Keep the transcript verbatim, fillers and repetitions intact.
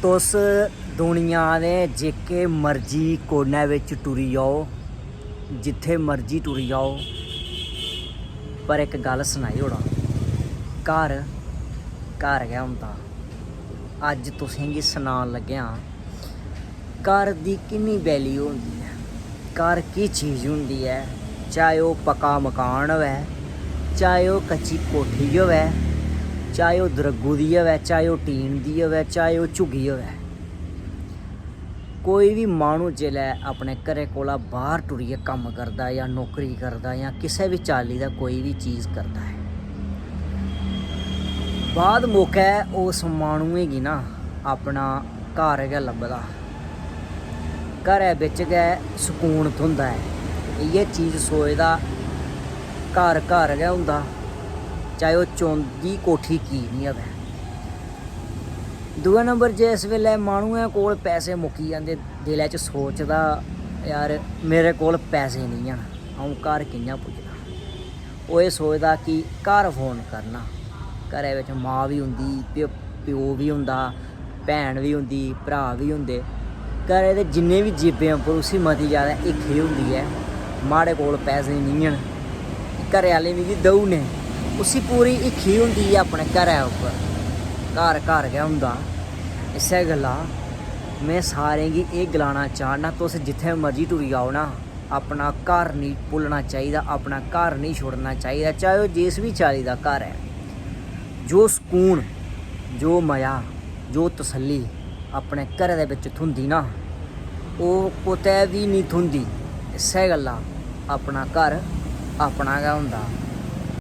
तुस दुनिया दे जेह्के मर्जी कोने बिच टुरी जाओ, जित्थै मर्जी टुरी जाओ, पर इक गल्ल सनाई ओड़ां, घर घर गै होंदा। अज्ज तुसेंगी सनान लग्गेआं घर दी किन्नी वैल्यू होंदी ऐ, घर की चीज़ होंदी ऐ। चाहे ओह् पक्का मकान होऐ, चाहे ओह् कच्ची कोठी होऐ, चाहे ओह् दरग्गू दी होऐ, चाहे ओह् टीन दी होऐ, चाहे ओह् झुग्गी होऐ। कोई बी माह्नू जिसलै अपने घरै कोला बाह्र टुरियै कम्म करदा जां नौकरी करदा जां किसै बी चाल्ली दा कोई बी चीज़ करदा ऐ, बाद मौकै उस माह्नुए गी ना अपना घर गै लभदा, घरै बिच गै सकून थ्होंदा ऐ। इ'यै चीज़ सोचदा, घर घर गै होंदा, चाहे ओह् चौंदी कोठी की निं होऐ। दूए नंबर, जिस बेल्लै माह्नुऐ कोल पैसे मुक्की जंदे, दिलै च सोचदा, "यार, मेरे कोल पैसे निं हैन, अ'ऊं घर कि'यां पुज्जना?" ओह् एह् सोचदा कि घर फोन करना, घरै बिच मां बी होंदी, प्यो, प्यो बी होंदा, भैन बी होंदी, भ्राऽ बी होंदे। घरै दे जिन्ने बी जीबें उप्पर उसी मती जैदा हिक्ख एह् होंदी ऐ, "माड़े कोल पैसे निं हैन, घरै आह्ले मिगी देई ओड़ने।" उसी पूरी हिक्खी होंदी ऐ अपने घरै उप्पर, घर घर गै होंदा। इस्सै गल्ला में सारें गी एह् गलाना चाह्न्नां, तुस जित्थै मर्जी टुरी जाओ ना, अपना घर निं भुल्लना चाहिदा, अपना घर निं छोड़ना चाहिदा, चाहे ओह् जिस बी चाल्ली दा घर ऐ। जो सकून, जो मज़ा, जो तसल्ली अपने घरै दे बिच थ्होंदी ना, ओह् कुतै बी निं थ्होंदी। इस्सै गल्ला अपना घर अपना गै होंदा।